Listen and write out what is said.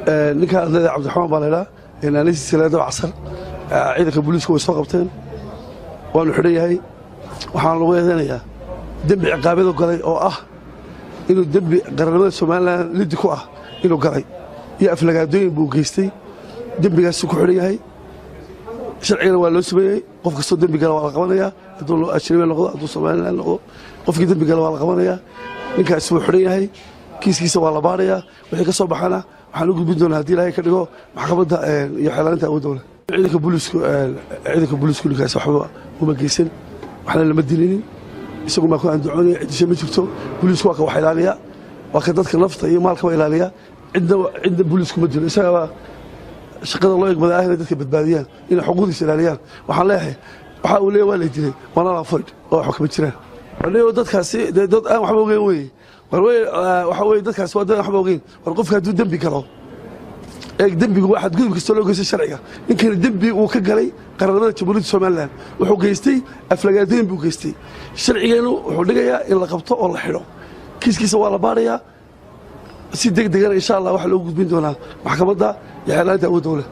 Ninka aad leedahay Cabdiraxmaan baa laydhaa, naanaysiisa leeda Casar. Ciidanka booliisku way soo qabteen, waanu xidhan yahay. Waxaana lagu eedeynayaa dembi ciqaabyadu galay oo ah inuu dembi qarannimada Somaliland liddi ku ah inuu galay iyo aflagaadooyin buu geystay. Dembigaasuu ku xidhan yahay, sharcigana waa loo sameeyey. Qof kastoo dembi gala waa la qabanayaa, hadduu ajnabi noqdo, hadduu Somaliland noqdo, qofkii dembi gala waa la qabanayaa. Ninkaasi wuu xidhan yahay, kiiskiisa waa la baarayaa. Wixii ka soo baxana waxaan u gudbin doonaa, haddii Ilaahay ka dhigo, maxkamadda iyo xeelaalinta awoodda leh. Ciidanka booliisku ninkaasi waxba uma geysan, waxna lama dilinin, isagu maa ku andacoonaya. Ciddisha ma jirto. Booliisku waa ka wax ilaaliya, waa ka dadka nafta iyo maalkaba ilaaliya. Cidna booliisku ma dilo. Isagaba shaqada loo egmada ah inay dadka badbaadiyaan, inay xuquuqdiisa ilaaliyaan. Waxaan leeyahay, waxa uu leeyahy waa lay dilay waa null and void oo waxba kama jiraan. Anigo dadkaasi dee dad aan waxba ogeyn weye. War waxa weye, dadkaasi waa dad aan waxba ogeyn. War qofka hadduu dembi galo, eeg, dembigu waa xadgudub kastoo loo geystay sharciga. Ninkani dembi uu ka galay qarannimada Jamhuuriyadda Somaliland wuxuu geystay, aflagaadooyin buu geystay. Sharcigeenu wuxuu dhigayaa in la qabto oo la xidho. Kiiskiisa waa la baarayaa si deg degana, insha Allah, waxaa loogu gudbin doonaa maxkamadda iyo xeelaalinta awoodda u leh.